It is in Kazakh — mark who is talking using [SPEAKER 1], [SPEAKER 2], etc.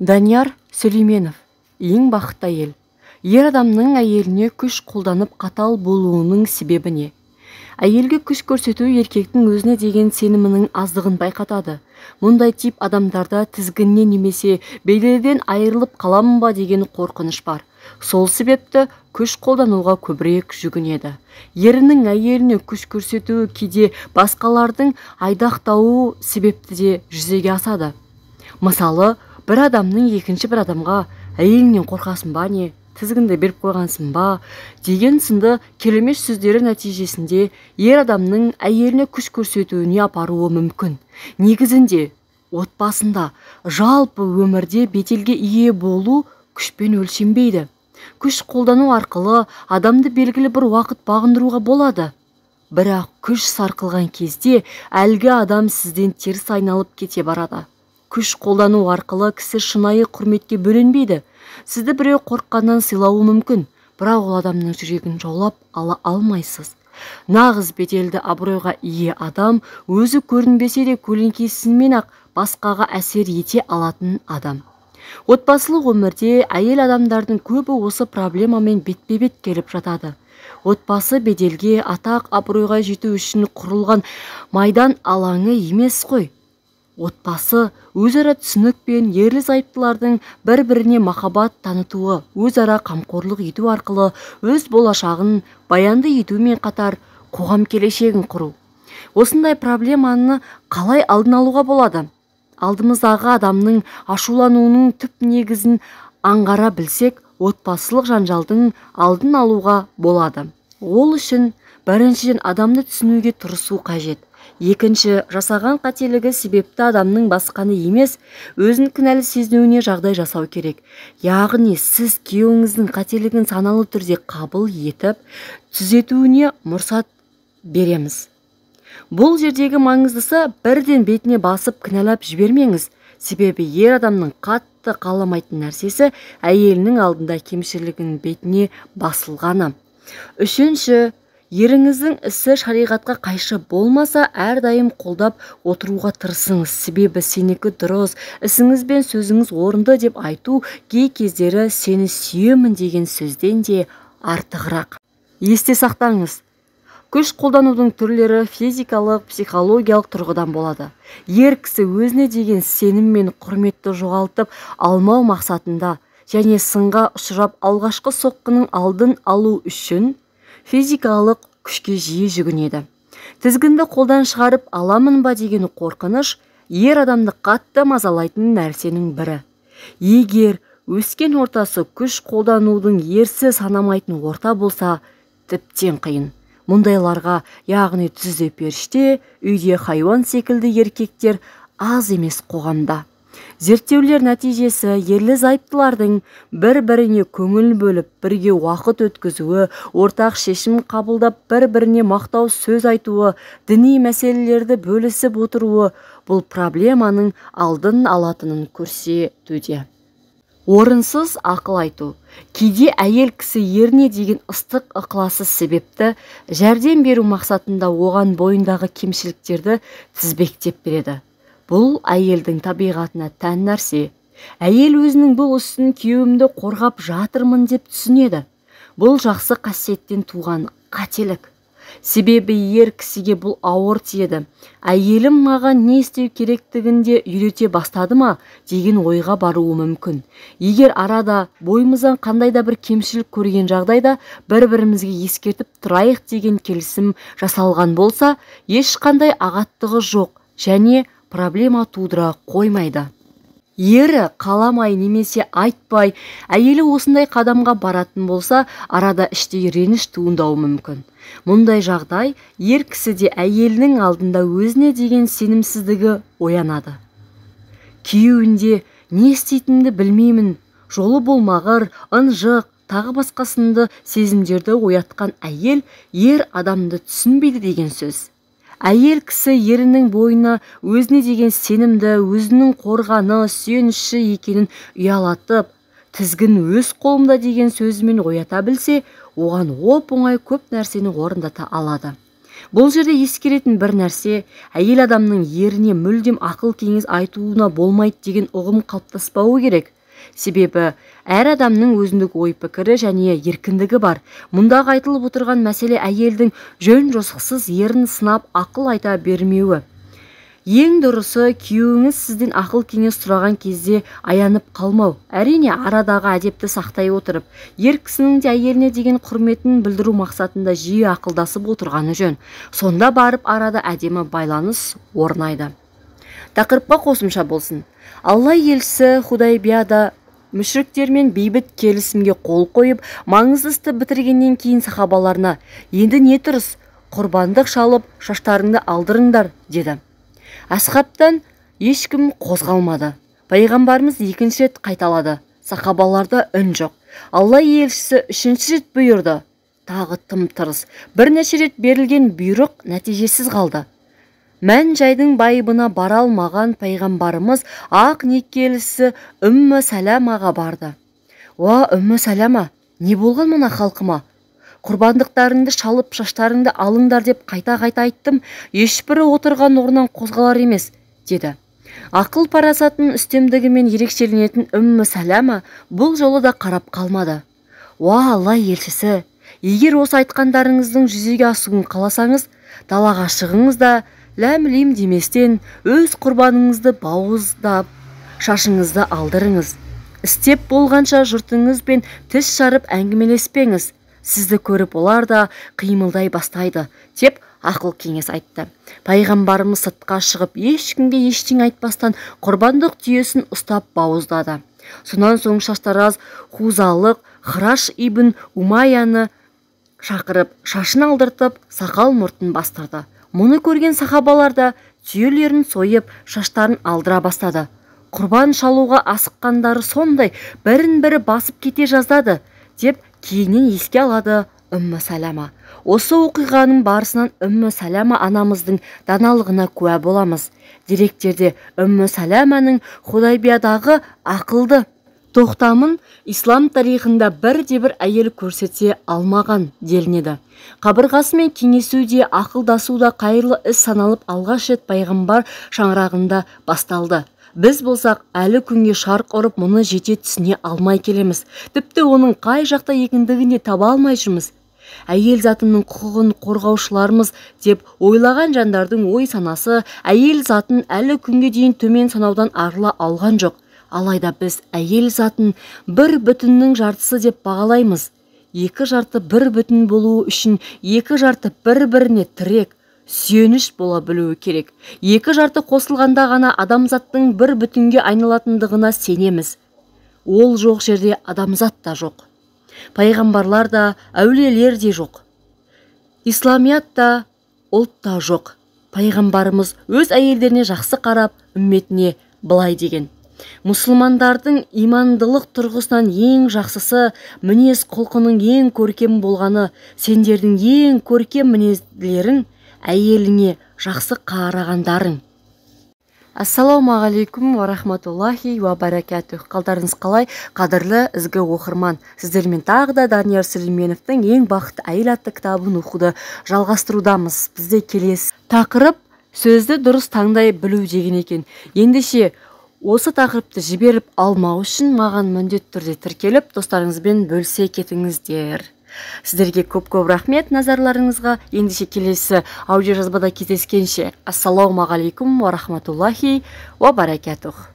[SPEAKER 1] Данияр Сүлейменов, ең бақытты әйел. Ер адамның әйеліне күш қолданып қатал болуының себебі не? Әйелге күш көрсету еркектің өзіне деген сенімінің аздығын байқатады. Мұндай тип адамдарда тізгіннен немесе беделден айырылып қаламын ба деген қорқыныш бар. Сол себепті күш қолдануға көбірек жүгінеді. Ерінің әйеліне күш көрсетуі кейде басқалардың айдақтауы себепті де жүзеге асады. Мысалы, бір адамның екінші бір адамға әйеліңнен қорқасың ба не, тізгінді беріп қойғансың ба деген сынды келемеж сөздері нәтижесінде ер адамның әйеліне күш көрсетуіне апаруы мүмкін. Негізінде отбасында, жалпы өмірде беделге ие болу күшпен өлшенбейді. Күш қолдану арқылы адамды белгілі бір уақыт бағындыруға болады. Бірақ күш сарқылған кезде әлгі адам сізден теріс айналып кете барады. Күш қолдану арқылы кісі шынайы құрметке бөленбейді. Сізді біреу қорыққаннан сыйлауы мүмкін, бірақ ол адамның жүрегін жаулап ала алмайсыз. Нағыз беделді абыройға ие адам өзі көрінбесе де көлеңкесімен-ақ басқаға әсер ете алатын адам. Отбасылық өмірде әйел адамдардың көбі осы проблемамен бетпе-бет келіп жатады. Отбасы беделге, атақ, абыройға жету үшін құрылған майдан алаңы емес қой. Отбасы өзара түсінік пен ерлі-зайыптылардың бір-біріне махаббат танытуы, өзара қамқорлық ету арқылы өз болашағын баянды етумен қатар қоғам келешегін құру. Осындай проблеманы қалай алдын алуға болады? Алдымыздағы адамның ашулануының түп негізін аңғара білсек, отбасылық жанжалдың алдын алуға болады. Ол үшін біріншіден адамды түсінуге тырысу қажет. Екінші, жасаған қателігі себепті адамның басқаны емес, өзін кінәлі сезінуіне жағдай жасау керек. Яғни, сіз күйеуіңіздің қателігін саналы түрде қабыл етіп, түзетуіне мұрсат береміз. Бұл жердегі маңыздысы бірден бетіне басып кінәлап жібермеңіз. Себебі ер адамның қатты қаламайтын нәрсесі әйелінің алдында кемшілігінің бетіне басылғаны. Үшінші, еріңіздің ісі шариғатқа қайшы болмаса, әрдайым қолдап отыруға тырысыңыз. Себебі сенікі дұрыс, ісіңіз бен сөзіңіз орынды деп айту кей кездері сені сүйемін деген сөзден де артығырақ. Есте сақтаңыз, күш қолданудың түрлері физикалық, психологиялық тұрғыдан болады. Ер кісі өзіне деген сенім мен құрметті жоғалтып алмау мақсатында және сынға ұшырап алғашқы соққының алдын алу үшін физикалық күшке жиі жүгінеді. Тізгінді қолдан шығарып аламын ба деген қорқыныш ер адамды қатты мазалайтын нәрсенің бірі. Егер өскен ортасы күш қолданудың ерсі санамайтын орта болса, тіптен қиын. Мұндайларға, яғни түзде періште, үйде хайуан секілді еркектер аз емес қоғамда. Зерттеулер нәтижесі ерлі-зайыптылардың бір-біріне көңіл бөліп, бірге уақыт өткізуі, ортақ шешім қабылдап, бір-біріне мақтау сөз айтуы, діни мәселелерді бөлісіп отыруы бұл проблеманың алдын алатынын көрсетуде. Орынсыз ақыл айту. Кейде әйел кісі еріне деген ыстық ықыласы себепті жәрдем беру мақсатында оған бойындағы кемшіліктерді тізбектеп береді. Бұл әйелдің табиғатына тән нәрсе. Әйел өзінің бұл ісін күйеуімді қорғап жатырмын деп түсінеді. Бұл жақсы қасиеттен туған қателік. Себебі ер кісіге бұл ауыр тиеді. Әйелім маған не істеу керектігін де үйрете бастады ма деген ойға баруы мүмкін. Егер арада бойымыздан қандай да бір кемшілік көрген жағдайда бір-бірімізге ескертіп тұрайық деген келісім жасалған болса, ешқандай ағаттығы жоқ және проблема тудыра қоймайды. Ері қаламай немесе айтпай, әйелі осындай қадамға баратын болса, арада іштей реніш туындауы мүмкін. Мұндай жағдай ер кісіде әйелінің алдында өзіне деген сенімсіздігі оянады. Күйеуінде не істейтінімді білмеймін, жолы болмағыр, ынжық, тағы басқасынды сезімдерді оятқан әйел ер адамды түсінбейді деген сөз. Әйел кісі ерінің бойына өзіне деген сенімді, өзінің қорғаны, сүйеніші екенін ұялатып, тізгін өз қолымда деген сөзімен оята білсе, оған оп-оңай көп нәрсені орындата алады. Бұл жерде ескеретін бір нәрсе, әйел адамның еріне мүлдем ақыл кеңес айтуына болмайды деген ұғым қалыптаспауы керек. Себебі әр адамның өзіндік ой-пікірі және еркіндігі бар. Мұндағы айтылып отырған мәселе әйелдің жөн-жосықсыз ерін сынап ақыл айта бермеуі. Ең дұрысы, күйеуіңіз сізден ақыл кеңес сұраған кезде аянып қалмау. Әрине, арадағы әдепті сақтай отырып, ер кісінің де әйеліне деген құрметін білдіру мақсатында жиі ақылдасып отырғаны жөн. Сонда барып арада әдемі байланыс орнайды. Тақырыпқа қосымша болсын. Алла елшісі Худайбияда мүшриктермен бейбіт келісімге қол қойып, маңызды істі бітіргеннен кейін сахабаларына: "Енді не тұрыс, құрбандық шалып, шаштарыңды алдырыңдар", деді. Асхабтан ешкім қозғалмады. Пайғамбарымыз екінші рет қайталады. Сахабаларда үн жоқ. Алла елшісі үшінші рет бұйырды. Тағы тым-тырыс. Бірнеше рет берілген бұйрық нәтижесіз қалды. Мән жайдың байыбына бара алмаған пайғамбарымыз ақ некелісі Үммі Сәләмаға барды. "Уа, Үммі Сәләма, не болған мына халқыма? Құрбандықтарыңды шалып, шаштарыңды алыңдар деп қайта-қайта айттым, ешбірі отырған орнынан қозғалар емес", деді. Ақыл парасатының үстемдігімен ерекшеленетін Үммі Сәләма бұл жолы да қарап қалмады. "Уа, Алла елшісі, егер осы айтқандарыңыздың жүзеге асуын қаласаңыз, далаға шығыңыз да, ләм-лим деместен өз құрбаныңызды бауыздап, шашыңызды алдырыңыз. Істеп болғанша жұртыңызбен тіс жарып әңгімелеспеңіз. Сізді көріп олар да қимылдай бастайды", деп ақыл кеңес айтты. Пайғамбарымыз сыртқа шығып, ешкімге ештеңе айтпастан құрбандық түйесін ұстап бауыздады. Сонан соң шаштараз хузалық Храш ибн Умаяны шақырып, шашын алдыртып, сақал мұртын бастырды. Мұны көрген сахабалар да түйелерін сойып, шаштарын алдыра бастады. Құрбан шалуға асыққандары сондай, бірін-бірі басып кете жаздады, деп кейіннен еске алады Үммі Сәләма. Осы оқиғаның барысынан Үммі Сәләма анамыздың даналығына куә боламыз. Деректерде Үммі Сәләманың Худайбиядағы ақылды тоқтамын ислам тарихында бірде-бір әйел көрсете алмаған делінеді. Қабырғасымен кеңесу де, ақылдасу да қайырлы іс саналып, алғаш рет пайғамбар шаңырағында басталды. Біз болсақ, әлі күнге шарқ ұрып, мұны жете түсіне алмай келеміз. Тіпті оның қай жақта екендігін де таба алмай жүрміз. Әйел затының құқығын қорғаушылармыз деп ойлаған жандардың ой санасы әйел затын әлі күнге дейін төмен санаудан арыла алған жоқ. Алайда біз әйел затын бір бүтіннің жартысы деп бағалаймыз. Екі жарты бір бүтін болуы үшін екі жарты бір-біріне тірек, сүйеніш бола білуі керек. Екі жарты қосылғанда ғана адамзаттың бір бүтінге айналатындығына сенеміз. Ол жоқ жерде адамзат та жоқ. Пайғамбарлар да, әулиелер де жоқ. Исламият та, ұлт та жоқ. Пайғамбарымыз өз әйелдеріне жақсы қарап, үмметіне былай деген: "Мұсылмандардың имандылық тұрғысынан ең жақсысы, мінез құлқының ең көркем болғаны, сендердің ең көркем мінезділерің әйеліңе жақсы қарағандарың". Ассалаумағалейкум уа рахматуллахи уа баракатух. Қалдарыңыз қалай, қадірлі ізгі оқырман? Сіздермен тағы да Данияр Сүлейменовтің «Ең бақытты әйел» атты кітабын оқуды жалғастырудамыз. Бізде келесі тақырып сөзді дұрыс таңдай білу деген екен. Ендеше осы тақырыпты жіберіп алмау үшін маған міндетті түрде тіркеліп, достарыңызбен бөлісе кетіңіздер. Сіздерге көп-көп рахмет назарларыңызға. Ендеше келесі аудиожазбада кездескенше, ассалаумағалейкум уа рахматуллахи уа баракатух.